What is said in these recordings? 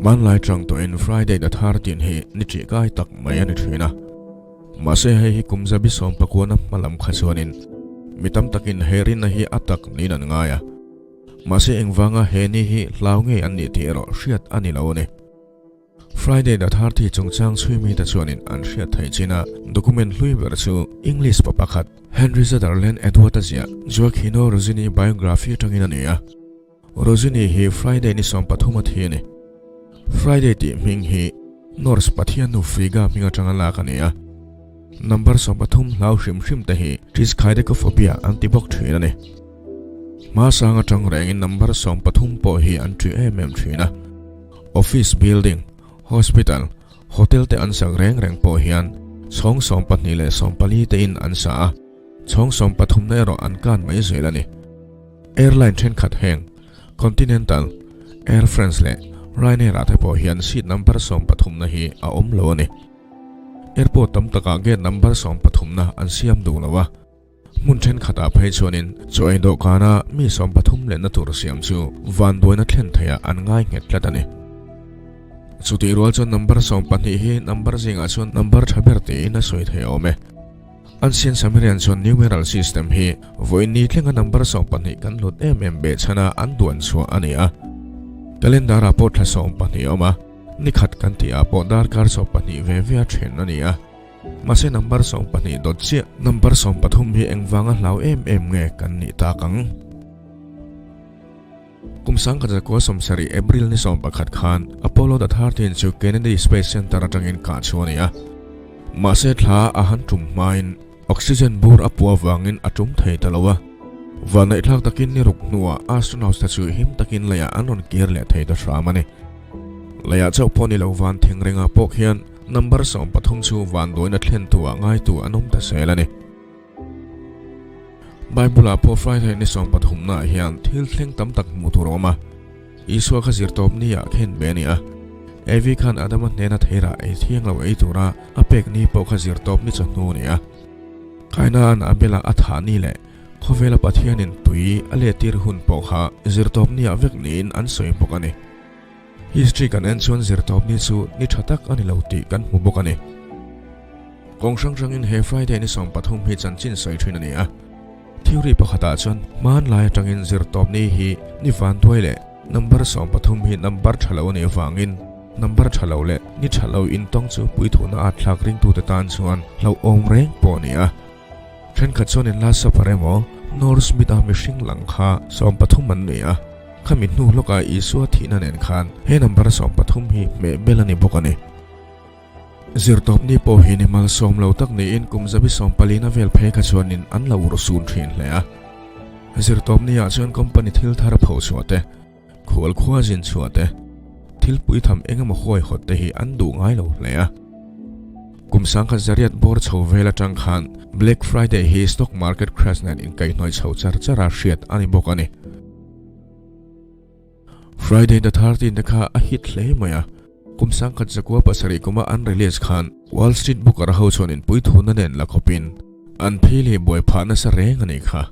Hmanlai tang tawhin Friday the 13 hi ni ṭih kai tak mai a ni ṭhin a. Mahse hei hi kum zabi sawm pakuana hma lam kha chuanin mi tam takin he rinna hi a tak niin an ngai a. Mahse engvanga he ni hi hlau ngei an nih tih erawh hriat a ni lo a ni. Friday the 30 chungchang chhui mite chuanin an hriat theih chin a, document hlui ber chu English pa pakhat Henry Sutherland Edward-a ziah Gioacchino Rossini biography atangin a ni a. Rossini hi Friday ni 13 a thi a ni. Friday tih hming hi Norse pathiannu Frigga hming atanga lak a ni a. Number 13 hlau hrim hrim te hi Triskaidekaphobia an ti bawk thin a ni. Hmasang atang rengin number 13 pawh hi an ṭih em em thin a. Office building, hospital, hotel te an sak reng reng pawh hian chhawng 12 leh 14 te in an sa a, chhawng 13 na erawh an kan mai zel a ni. Airline thenkhat heng, Continental, Air France leh Ryanair ah te pawh hian seat number 13 na hi a awm lo a ni. Airport tam takah gate number 13 na an siam duh lo a. Hmun thenkhatah phei chuanin chaw ei dawhkana mi 13 lenna tur siam chu vanduaina thlen theiah an ngai nghet tlat a ni. Chutih rual chuan number 12 hi number zingah chuan number tha ber tiin a sawi thei awm e. Ancient Sumerian chuan numeral system hi vawiin ni thlenga number 12 kan hlut em em beh chhana an duan chhuah a ni a. Calendar ah pawh thla 12 a awm a, ni khat kan tih ah pawh darkar 12 ve ve a then a ni a. Mahse number 12 dawt chiah number 13 hi engvanga hlau em em nge kan nih tak ang? Kum sang khat zakua 70 April ni 11 khan Apollo the 13 chu Kennedy Space Center atangin kah chu a ni a. Mahse thla a han tum hmain oxygen bur a pua vangin a tum thei ta lo a. Vanneih thlak takin ni ruk hnuah astronauts te chu him takin leiah an rawn kir leh thei ta hram a ni. Leiah chauh pawh ni lo van thingrengah pawh khian Number 13 chu vanduaina thlen tu ah ngaitu an awm ta zel a ni. Bible ah pawh Friday ni 13 na ah hian thil thleng tam tak hmuh tur a awm a. Isua kha zirtawp ni ah khen ve a ni a. Evi khan Adama hnena theirah ei thiang lo ei tura a pek ni pawh kha zirtawp ni chawhnu a ni a. Kaina an Abela a thah ni leh khawvela Pathianin tui a lehtir hun pawh kha zirtawp ni ah vek niin an sawi bawk a ni. History kan en chuan zirtawp ni chu ni tha tak a ni lo tih kan hmu bawk a ni. Kawng hrang hrangin he Friday ni 13 hi chanchin sawi thin a ni a. Theory pakhatah chuan hmanlai atangin zirtawp ni hi ni vanduai leh number 13 hi number tha lo a nih avangin number tha lo leh ni tha lo intawng chu puithuna at thlak ringtute tan chuan hlauhawm reng pawh a ni a. Thenkhat chuan in Last Supper emaw Norse myth a mihring lang kha 13 an ni a. Khami hnu hlawkah Isua thihna nen khan he number 13 hi hmeh bel a ni bawk a ni. Zirtawp ni pawh hi ni malsawm lo tak niin kum zabi 14 a vel phei kha chuanin an lo ur sun thin hle a. Zirtawp ni ah chuan company thil thar pho chhuah te, khual khua zin chhuah te, thil pui tham engemaw huai hawt te hi an duh ngai lo hle a. Kum sangkhat zariat bawr chho vel atang khan Black Friday hi stock market crash nen inkaihhnawih chho char char a hriat a ni bawk a ni. Friday the 13 te kha a hit hle mai a. Kum sangkhat zakua pasarih kuma an release khan Wall Street Booker ho chuan inpui thuna nen la khawpin an phil hi buai phah nasa reng a nih kha.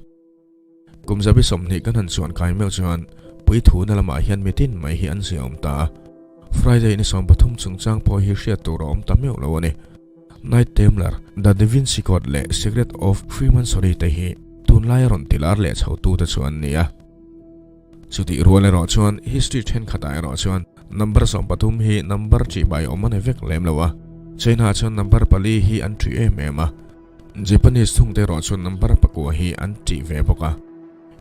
Kum zabi 20 kan han chuan kai meuh chuan pui thuna lamah hian mitin mai hi an ziah awm ta a. Friday ni 13 chungchang pawh hi hriat tur a awm ta meuh lo a ni. Knight Templar, The Da Vinci Code leh Secret of Freemasonry te hi tunlai a rawn tilar leh chho tu te chu an ni a. Chutih rual erawh chuan history thenkhatah erawh chuan number 13 hi number ṭih bai awm a ni vek lem lo a. China ah chuan number pali hi an ṭih em em a. Japanese thungte erawh chuan number pakua hi an ṭih ve bawk a.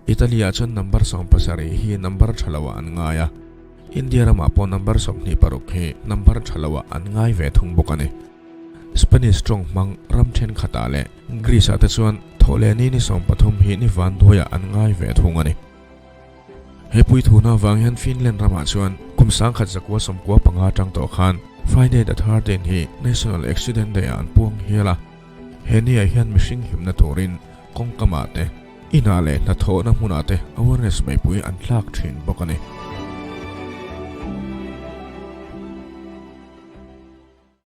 Italy ah chuan number 17 hi number tha lo ah an ngai a. India ramah pawh number 26 hi number tha lo ah an ngai ve thung bawk a ni. Spanish tawng hmang ram thenkhatah leh Greece ah te chuan thaw leh ni ni 13 hi ni vanduaiah an ngai ve thung a ni. He pui thuna avang hian Finland ramah chuan kum sangkhat zakua 95 tang tawh khan Friday the 13 hi National Accident Day ah an puang hial a. He ni ah hian mihring himna turin kawngkamah te, inah leh hnathawhna hmunah te awareness meipui an thlak thin bawk a ni.